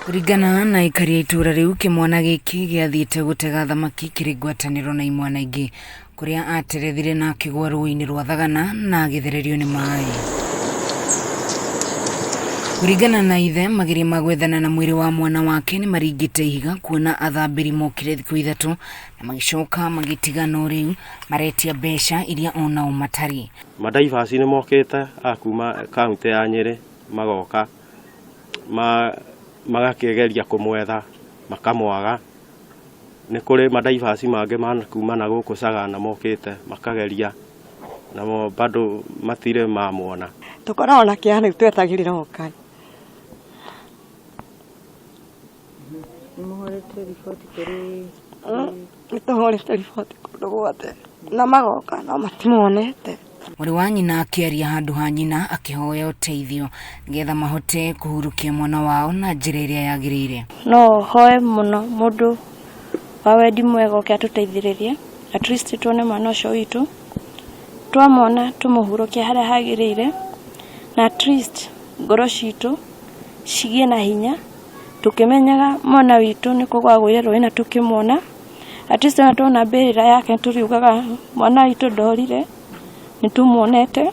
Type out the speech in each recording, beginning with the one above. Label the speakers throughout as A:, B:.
A: Kũringana na aikari a itũũra rĩu, kĩmwana gĩkĩ gĩathiĩte gũtega thamaki kĩrĩ ngwatanĩro na imwana ingĩ kũrĩa aterethire na akĩgũa rũĩ-inĩ rwa Thagana na agĩthererio nĩ maĩ. Kũringana na ithe, mageria ma gwethana na mwĩrĩ wa mwana wake nĩ maringĩte ihiga kuona athambĩri mokire thikũ ithatũ na magĩcoka magĩtiga no rĩu maretia mbeca iria onao matarĩ.
B: Madaivasi nĩ mokĩte a kuma kaũntĩ ya Nyĩrĩ magoka magakĩgeria kũmwetha makamwaga. Nĩ kũrĩ madaivasi mangĩ ma kuma na gũkũ Sagana mokĩte makageria namo bado matirĩ mamwona.
C: Tũkoragwo na kĩeha rĩu twetagĩrĩra o Ngai.
D: Nĩ mũhũrĩte riboti kũrĩ
C: Nĩ tũhũrĩte riboti kũndũ guothe na magoka no matimuonete.
A: Mwarĩ wa nyina akĩaria handũ ha nyina akĩhoya ũteithio nĩgetha mahote kũhurũkia mwana wao na njĩra ĩrĩa yagĩrĩire.
E: No hoe mũno mũndũ wa wendi mwega oke atũteithĩrĩrie at least tuone mwana ũcio witũ, twamwona tũmũhurũkie harĩa hagĩrĩire na at least ngoro citũ cigĩe na hinya tũkĩmenyaga mwana witũ nĩ kũgũa agũire rũĩ na tũkĩmuona, at least ona tuona mbĩrĩra yake tũriugaga mwana witũ ndorire, nĩ tũmuonete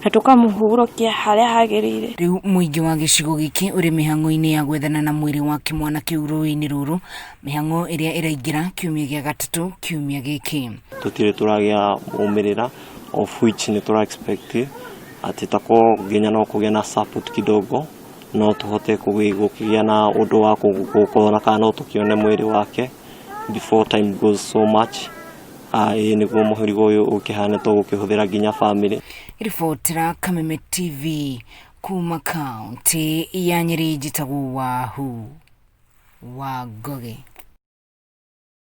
E: na tũkamũhurũkia harĩa hagĩrĩire.
A: Rĩu mũingĩ wa gĩcigo gĩkĩ ũrĩ mĩhang'o-inĩ ya gwethana na mwĩrĩ wa kĩmwana kĩu rũĩ-inĩ rũrũ, mĩhang'o ĩrĩa ĩraingĩra kiumia gĩa gatatũ kiumia gĩkĩ.
F: Tũtirĩ tũragĩa maumĩrĩra of which nĩ tũra expect atĩ takorwo nginya no kũgĩe na support kidogo no tũhote gũkĩgĩa na ũndũ wa gũkorwo kana no tũkĩone mwĩrĩ wake before time goes so much. Ĩĩ nĩguo mũrigo ũyũ ũkĩhane tũgũkĩhũthĩra nginya family.
A: Ribotera Kameme TV kuma kaunti ya Nyeri, njĩtagwo Wahu wa Ngũgĩ.